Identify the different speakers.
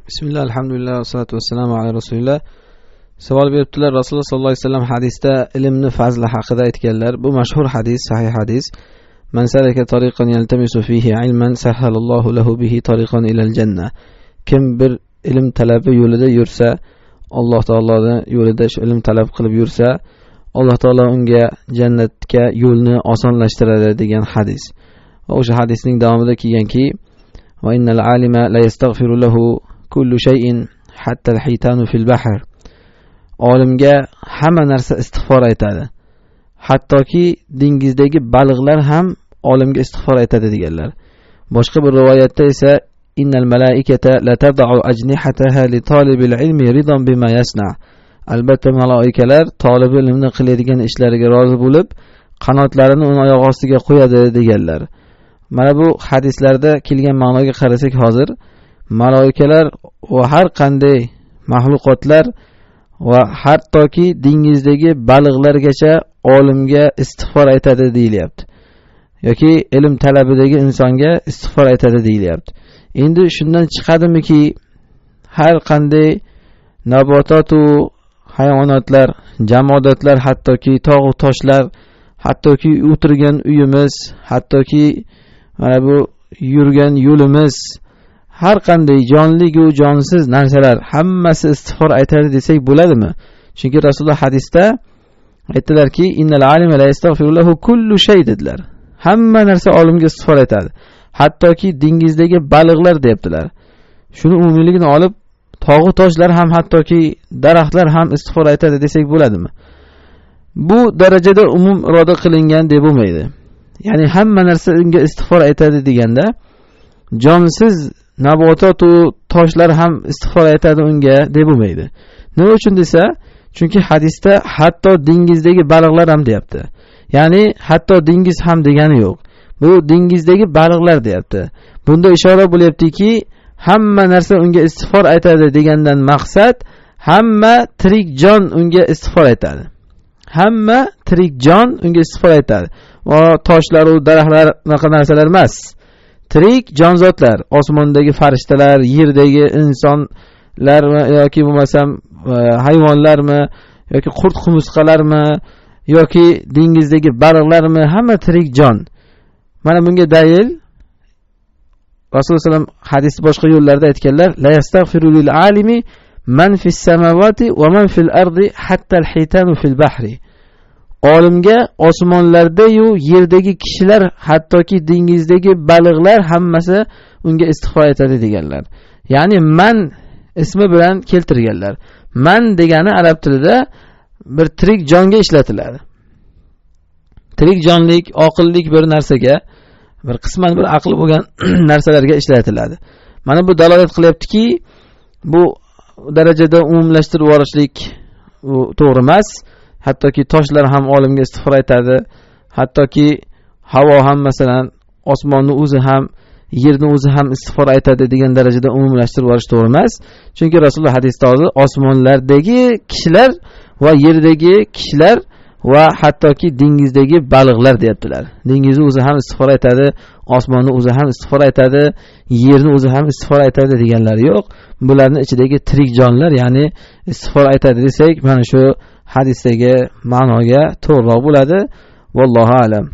Speaker 1: Bismillah, alhamdulillah, vassalatu vassalamu ala rasulillah. Savol beribdilar, Rasululloh sollallohu alayhi vasallam hadisda ilmni fazli haqida aytganlar. Bu mashhur hadis, sahih hadis. Man salaka tariqan yaltamisu fihi ilman sahhalallohu lahu bihi tariqan ilal janna. Kim bir ilm talabi yo'lida yursa, Alloh taoloning yo'lida shu ilm talab qilib yursa, Alloh taolo unga jannatga yo'lni osonlashtiradi degan hadis. Va o'sha hadisning davomida kelganki, va innal alima la yastaghfiru lahu kullu shay'in hatta al-hitanu fil bahr. Olimga hamma narsa istig'for aytadi. Hattoki dengizdagi baliqlar ham olimga istig'for aytadi deganlar. Boshqa bir rivoyatda esa innal malaikata la tad'u ajnihataha li talibil ilmi ridan bima yasna. Albatta maloikalar tolib ilmni qiladigan ishlariga rozi bo'lib, qanotlarini uning oyoq ostiga qo'yadi deganlar. Mana bu hadislarda kelgan ma'noga qarasak, hozir maloikalar va har qanday mahluqotlar va hattoki dengizdagi baliqlargacha olimga istig'for aytadi deyilyapti. Yoki ilm talabidagi insonga istig'for aytadi deyilyapti. Endi shundan chiqadimiki, har qanday nabototu hayvonotlar, jamodatlar, hattoki tog' va toshlar, hattoki o'tirgan uyimiz, hattoki mana bu yurgan yo'limiz, har qanday jonli va jonsiz narsalar hammasi istig'for aytadi desak bo'ladimi? Chunki Rasululloh hadisda aytdilarki, innal alima la yastaghfiru lahu kullu shay dedilar. Hamma narsa olimga istig'for aytadi. Hattoki dengizdagi baliqlar deyaptilar. Shuni umumiyligini olib, tog'u toshlar ham, hattoki daraxtlar ham istig'for aytadi desak bo'ladimi? Bu darajada umum iroda qilingan deb bo'lmaydi. Ya'ni hamma narsa unga istig'for aytadi deganda jonsiz nabotot va toshlar ham istig'for aytadi unga deb bo'lmaydi. Nima uchun desa, chunki hadisda hatto dengizdagi baliqlar ham deyapti. Ya'ni hatto dengiz ham degani yo'q. Bu dengizdagi baliqlar deyapti. Bunda ishora bo'lyaptiki, hamma narsa unga istig'for aytadi degandan maqsad hamma tirik jon unga istig'for aytadi. Hamma tirik jon unga istig'for aytadi. Va toshlar va daraxtlar unaqa narsalar emas. Tirik jonzotlar, osmondagi farishtalar, yerdagi insonlar yoki bo'lmasam hayvonlarmi yoki qurt qumursqalarmi yoki dengizdagi baliqlarmi, hamma tirik jon. Mana bunga dalil Rasululloh sollallohu alayhi vasallam hadis boshqa yo'llarda aytganlar, la yastaghfiru lil alimi man fis samawati va man fil ardi hatta al hitanu fil bahri. Olimga osmonlarda-yu yerdagi kishilar, hattoki dengizdagi baliqlar hammasi unga istig'for aytadi deganlar. Ya'ni man ismi bilan keltirganlar. Man degani arab tilida bir tirik jonga ishlatiladi. Tirik jonlik, oqillik bir narsaga, bir qisman bir aqli bo'lgan narsalarga ishlatiladi. Mana bu dalolat qilyaptiki, bu darajada umumlashtirib yuborishlik bu to'g'ri emas. Hattoki toshlar ham olimga istig'for aytadi, hattoki havo ham, masalan, osmonni o'zi ham, yerni o'zi ham istig'for aytadi degan darajada umumlashtirib yuborish to'g'ri emas. Chunki Rasululloh hadisda hozir osmonlardagi kishilar va yerdagi kishilar va hattoki dengizdagi baliqlar deyaptilar. Dengizni o'zi ham istig'for aytadi, osmonni o'zi ham istig'for aytadi, yerni o'zi ham istig'for aytadi deganlari yo'q. Bularning ichidagi tirik jonlar, ya'ni istig'for aytadi desak, mana shu hadisdagi ma'noga to'g'riroq bo'ladi. Vallohu a'lam.